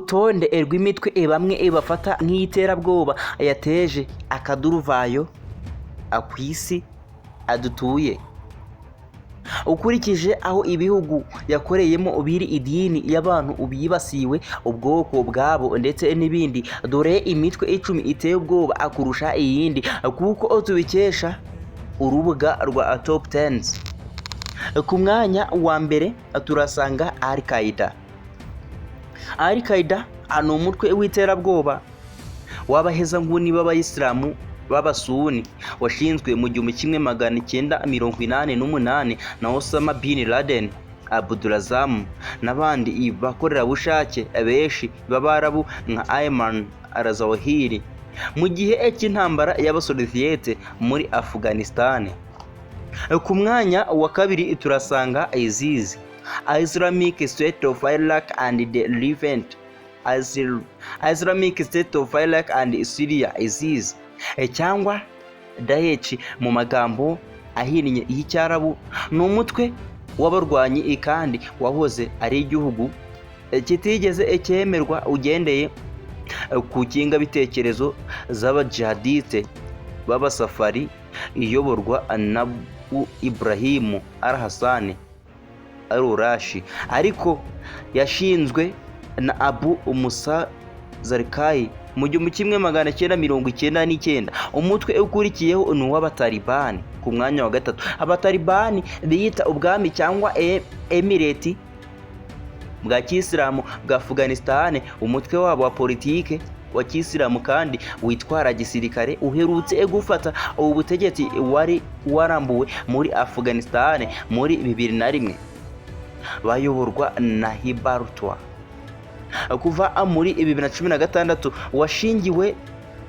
Urutonde rw'imitwe bamwe bafata nk'iy'iterabwoba yateje akaduruvayo ku isi dutuye, ukurikije aho ibihugu yakoreyemo biri, idini y'abantu bibasiwe, ubwoko bwabo ndetse n'ibindi. Dore imitwe 10 iteye ubwoba kurusha iyindi, kuko tubikesha urubuga rwa Top Tens. Ku mwanya wa mbere turasanga Al Qaeda. Al Qaeda ni umutwe w'iterabwoba w'abahezanguni b'abayisilamu b'abasuni washinzwe mu 1988 na Osama bin Laden, Abdulrazak n'abandi bakorerabushake benshi b'Abarabu nka Ayman al-Zawahiri mu gihe cy'intambara y'Abasoviyete muri Afghanistan. Ku mwanya wa kabiri turasanga ISIS, Islamic State of Iraq and the Levant, Islamic State of Iraq and Syria, ISIS cyangwa Daesh mu magambo ahinnye y'Icyarabu, ni umutwe w'abarwanyi kandi wahoze ari igihugu kitigeze cyemerwa, ugendeye ku ngengabitekerezo z'abajihadiste b'abasafari, iyoborwa na Abu Ibrahim al-Hassan al-Urashi, ariko yashinzwe na Abu Musa Zarqawi mu 1999. Umutwe ukurikiyeho ni uw'Abatalibani ku mwanya wa gatatu. Abatalibani biyita ubwami cyangwa emirate bwa kisilamu bwa Afghanistan. Umutwe wabo wa politike wa kisilamu kandi witwara gisirikare uherutse gufata ubu butegetsi wari warambuwe muri Afghanistan muri 2001, bayoborwa na Hibatullah kuva muri 2016. Washingiwe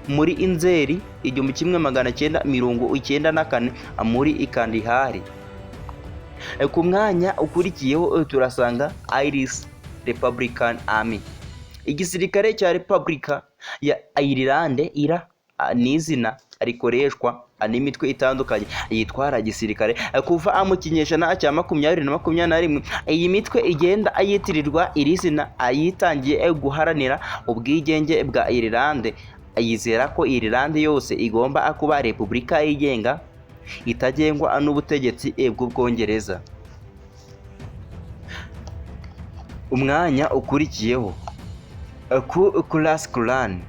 muri Nzeri 1994 muri Kandahar. Ku mwanya ukurikiyeho turasanga Irish Republican Army, igisirikare cya Repubulika ya Ireland. IRA ni izina rikoreshwa n'imitwe itandukanye yitwara gisirikare kuva mu kinyejana cya 20 na 21. Iyi mitwe igenda yitirirwa iri zina yitangiye guharanira ubwigenge bwa Ireland, yizera ko Ireland yose igomba kuba repubulika yigenga itagengwa n'ubutegetsi bw'Ubwongereza. Umwanya ukurikiyeho, Ku Klux Klan.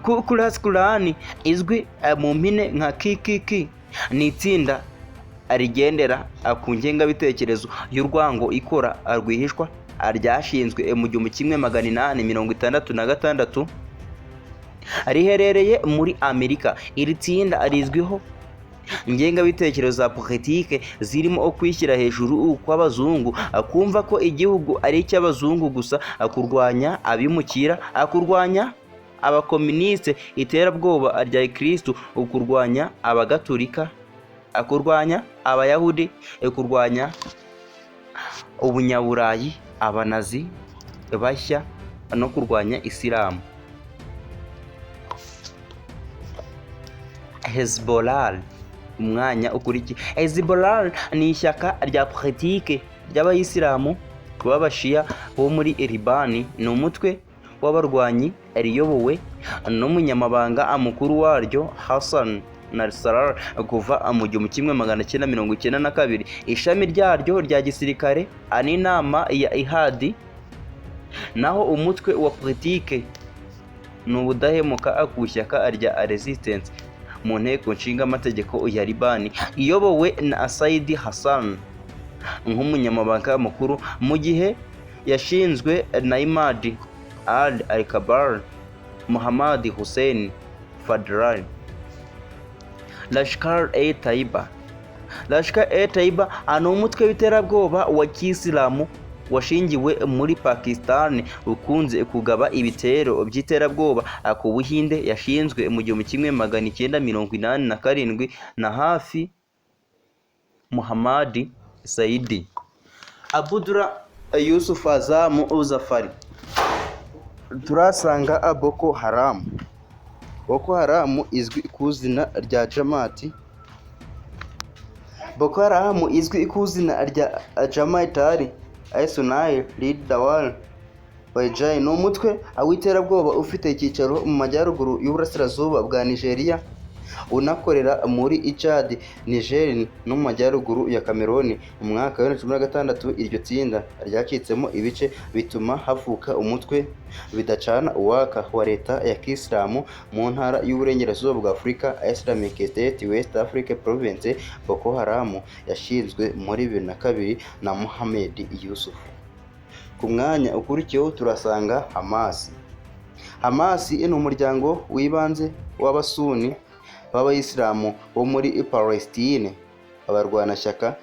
Ku Klux Klan izwi mu mpine nka KKK ni itsinda rigendera ku ngengabitekerezo y'urwango ikora rwihishwa ryashinzwe mu 1866, riherereye muri Amerika. Iri tsinda rizwiho ingengabitekerezo za politike zirimo kwishyira hejuru kw'abazungu, kumva ko igihugu ari icy'abazungu gusa, kurwanya abimukira, kurwanya abakominisite, iterabwoba rya kirisitu, kurwanya abagatulika, kurwanya abayahudi, kurwanya ubunyaburayi, abanazi bashya no kurwanya isilamu. Hezbollah, umwanya ukurikiye. Hezbollah ni ishyaka rya politike ry'abayisilamu b'abashiya bo muri Libani. Ni umutwe w'abarwanyi riyobowe n'umunyamabanga mukuru waryo Hassan Nasrallah kuva mu 1992. Ishami ryaryo rya gisirikare n'inama ya Ihadi, naho umutwe wa politike ni ubudahemuka ku ishyaka rya Resistance mu nteko nshingamategeko ya Libani, iyobowe na Said Hassan nk'umunyamabanga mukuru, mu gihe yashinzwe na Imad Al Akabar Muhammad Hussein Fadlallah. Lashkar e Taiba. Lashkar e Taiba ni umutwe w'iterabwoba wa kisilamu washingiwe muri Pakistan, ukunze kugaba ibitero by'iterabwoba ku Buhinde. Yashinzwe mu 1987 na Hafiz Muhammad Saidi, Abdullah Yusuf Azamu Zafari. Turasanga Boko Haram. Boko Haram izwi ku izina rya Jamati Boko Haram izwi ku izina rya Jama'at Sunai Lead Dawal. Bayijai ni umutwe w'iterabwoba ufite icyicaro mu majyaruguru y'uburasirazuba bwa Nigeria, unakorera muri Chad, Niger no mu majyaruguru ya Cameroon. Mu mwaka wa 2016 iryo tsinda ryacitsemo ibice, bituma havuka umutwe bidacana uwaka wa Leta ya Kisilamu mu ntara y'Uburengerazuba bwa Afurika, Islamic State West Africa Province. Boko Haram yashinzwe muri 2002 na Mohammed Yusuf. Ku mwanya ukurikiyeho turasanga Hamas. Hamas ni umuryango w'ibanze w'Abasuni b'Abayisilamu bo muri Palestine, abarwanashyaka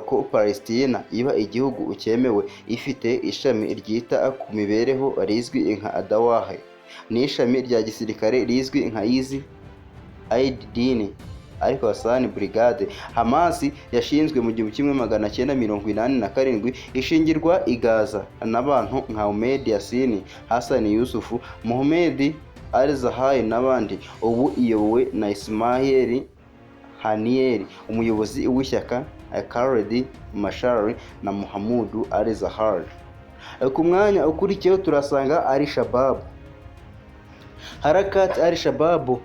ko Palestina iba igihugu cyemewe. Ifite ishami ryita ku mibereho rizwi nka Dawah n'ishami rya gisirikare rizwi nka Izz al-Din al-Qassam Brigade. Hamas yashinzwe mu 1987, ishingirwa i Gaza n'abantu nka Ahmed Yassin, Hassan Yusuf, Mohammed Al-Zahari n'abandi. Ubu iyobowe na Ismail Haniyeh, umuyobozi w'ishyaka, Khaled Mashal na Muhammad Al-Zahari. Ku mwanya ukurikiyeho turasanga Al Shabab. Harakat Al Shabab,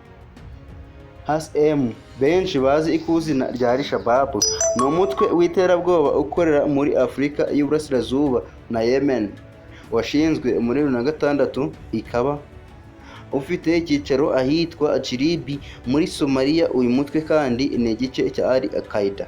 HSM, benshi bazi ku izina rya Al Shabab, ni umutwe w'iterabwoba ukorera muri Afurika y'Uburasirazuba na Yemen, washinzwe muri 2006, ikaba ufite icyicaro ahitwa Jilib muri Somalia. Uyu mutwe kandi ni igice cya Al Qaeda.